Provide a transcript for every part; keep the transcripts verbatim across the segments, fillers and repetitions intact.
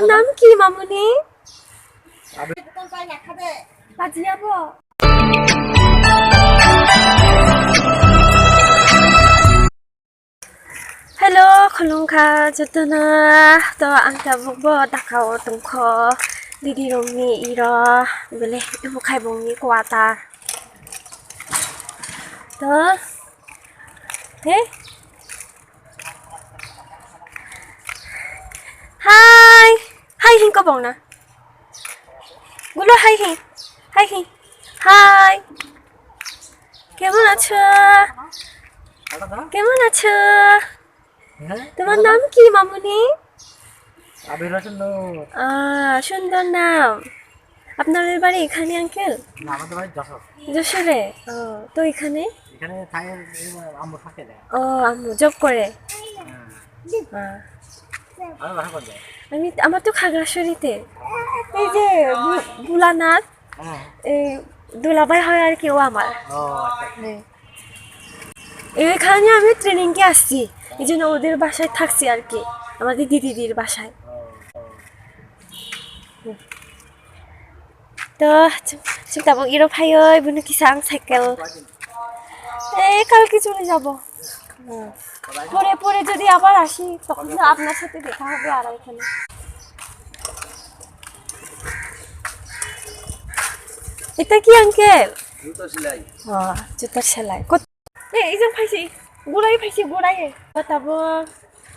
Nam ki mamuni? Pajiya bo. Hello, khulumkha jotono. To ang tabuk bo dakao tongkho. Didi rokni iro bele ibu khai bongni kwata. To. He? Hi. Hi hing ko bongna. Gulo hi hi. Hi hi. Hi. কেমন আছো? কেমন আছো? হ্যাঁ? তোমার নাম কি, মামুনি? আবির হোসেন নূর। আহ, সুন্দর নাম। আপনাদের বাড়ি এখানে, আঙ্কেল? না, আমাদের বাড়ি যশোর। যশোরে? ও, তো এখানে? এখানে থাকে, এই আম্মু থাকে না। ও, আম্মু জব করে? হ্যাঁ। আহ। আমার বাসা কোন জায়গায়? আমি, আমার তো খাগড়াছড়িতে। এই যে ভু-, ভোলানাথ, হ্যাঁ। এই দুলাভাই হয় আর কি, ও আমার। ও, আচ্ছা। হ্যাঁ। এখানে আমি ট্রেনিং এ আসছি, এই জন্য ওদের বাসায় থাকছি আর কি, আমাদের দিদির বাসায়। ও, ও। হুম। তো, চুপ, চুপ, tabuk iro phaioi, bunu kisa ang cycle. এই কালকে চলে যাব। হুম। পরে, পরে যদি আবার আসি, তখন তো আপনার সাথে দেখা হবে আরো এখানে। এটা কি, আঙ্কেল? জুতা সেলাই। ও, জুতার সেলাই। কত-, এই, এই যে পাইছি, গুড়াই পাইছি, গুড়াই। Tabuk,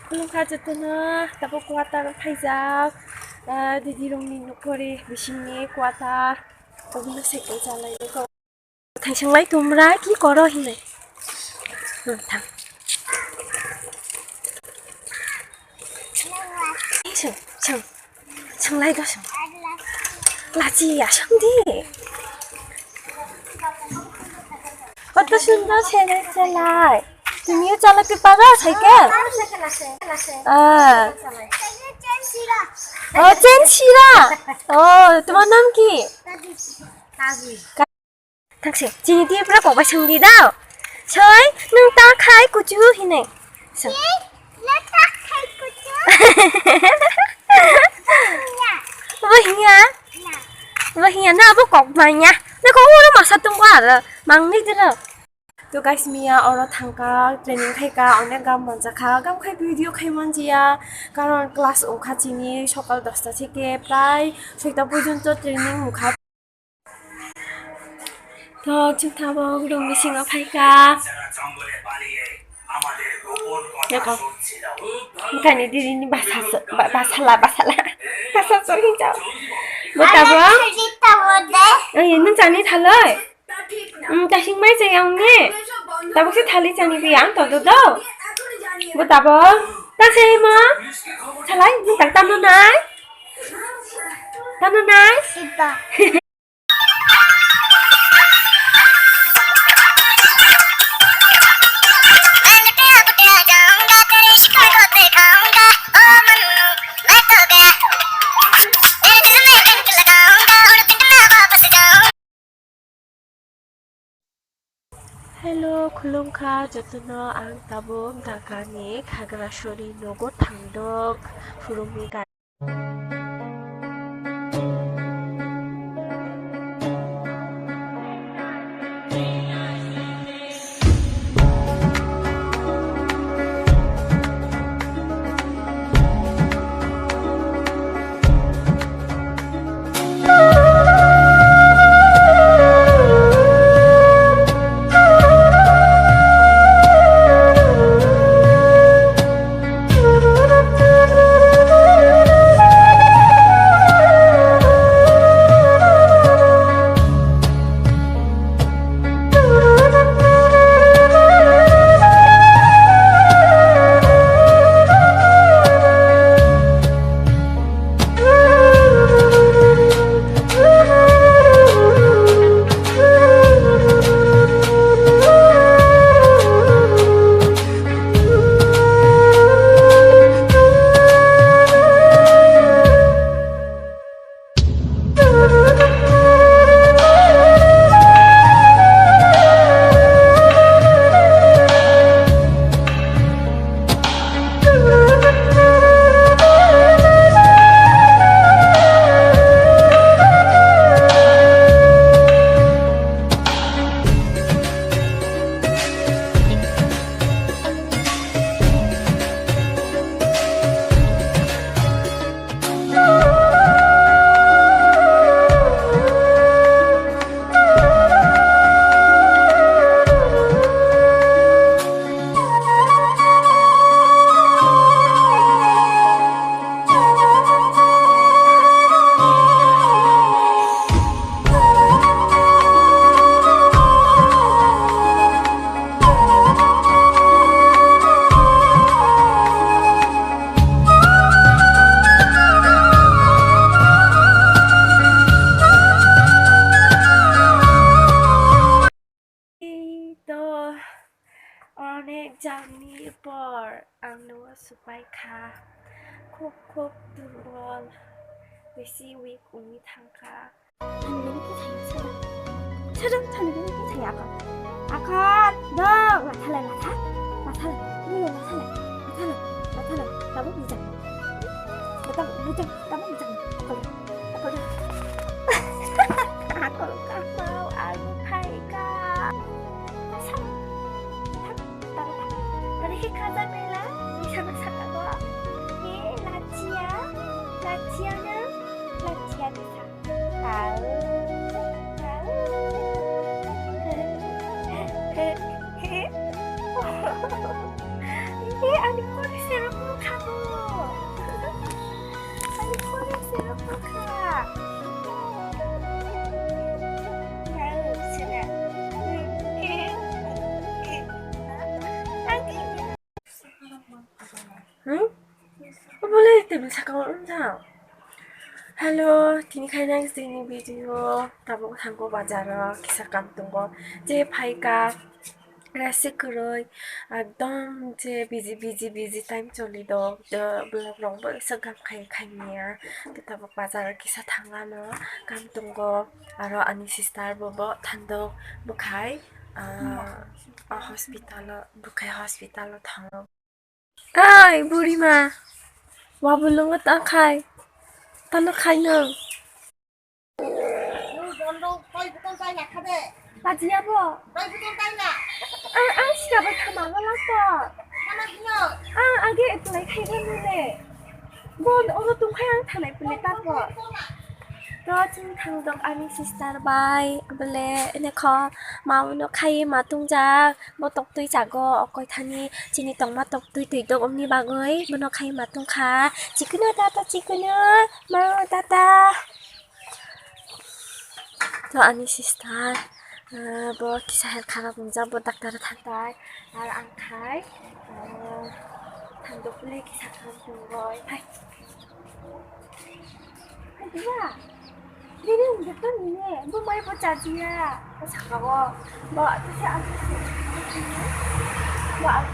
khulumkha jotono, tabuk quarter phaijak, ah, didi rokni nokori, bisingni quarter, obono cycle chalai. Thang swng lai, tumra ki koro hinwi. Hmm, thang. Swng, swng. Swng lai do, swng. Lachi ya, swng di. কত সুন্দর সাইকেল চালায়। তুমিও চালাতে পারো সাইকেল? আহ। ও, চেন শিরা। ও, তোমার নাম কি? Thangse, chini Tripura kok bai swng di dao. Soi, nwng ta khai kuchu hinwi. Swng. Bo hinya? Bo hinya na abo kok manya. Na kok oro masa tongko aro. Mangni dilo. To guys, miya oro thangka, training khaika, onek gam manjakha, gam khai video khai manjiya, karon class wngkha chini sokal dosta theke prai soita porjonto training wngkha. To chwng tabuk room bisingo phaika. Nokho, bwkhani didini basa, ba-, basala, basala, basa so hinjao. Bo tabuk. Oye, nwng chani thaloi? Hmm, kasing mai chaya wngni. Tabuk se thali chani bi ang todo do. Bo tabuk. Ta se ma. Thalai, nwng tak tamo nai. Tamo nai. Hello, khulumkha jotono, ang tabuk Dhaka ni Khagrasori nogo thangdok, phurumni gari. Exam ni por ang no supai kha. Khub khub durbol. Bisi weak wngwi thang kha. Thani bini bwthai sadang. Sadang thani bini bwthai akon. Akon dong, lathalai latha. Lathalai. Ini lathalai. Lathalai. Lathalai. Tabuk bijak. Tabuk bijak. Tabuk bijak. Akol. Akol. Akol kamau, aku phaika. Asam. Thak, tabuk thak. Tadi ke kaza mela, bisa masak apa? Eh, lachia. Lachia na. Lachia bisa. Tahu, tahu. Ini ani kori serok kamu. Ani kori serok ka. Tahu, sudah. Nanti. Hmm? Obole table sakao wngkha. Hello, tini khai nang sini video. Tabuk thango bazaro kisa kam tongo. Je phaika rasi kwrwi, ekdom je busy, busy, busy time choli do. Do vlog rok bo Instagram khai khai niya. To tabuk bazaro kisa thangano kam tongo. Aro ani sister bo bo thandok bwkhai, ah, ah, hospital o, bwkhai hospital o thango. Ai, burima. Wabulungo ta khai. Tano khai no. Bajiya bo. Ang, ang sika bai khama wala to. Ang age apply khai ba nule. Bon, ono tungkhai ang thanai pili tapo. To chwng thangdok ani sister bai, bole, ene kho, ma uno khai ma tungjak, bo toktwi chago, okoi thani chini tongma toktwi twi dok, omni bagwi, bono khai ma tungkha, chikunu tata, chikunu, ma tata. To ani sister, ah, bo kisa her kharap wngjak, bo doctor o thangtai, ar ang khai, ah, thangdok bole kisa kharap wngoi, hai. Hai, diba? Nini wngde to nini, bo mai bo chajiya, bo saka o, bo, to se ang, bo ang.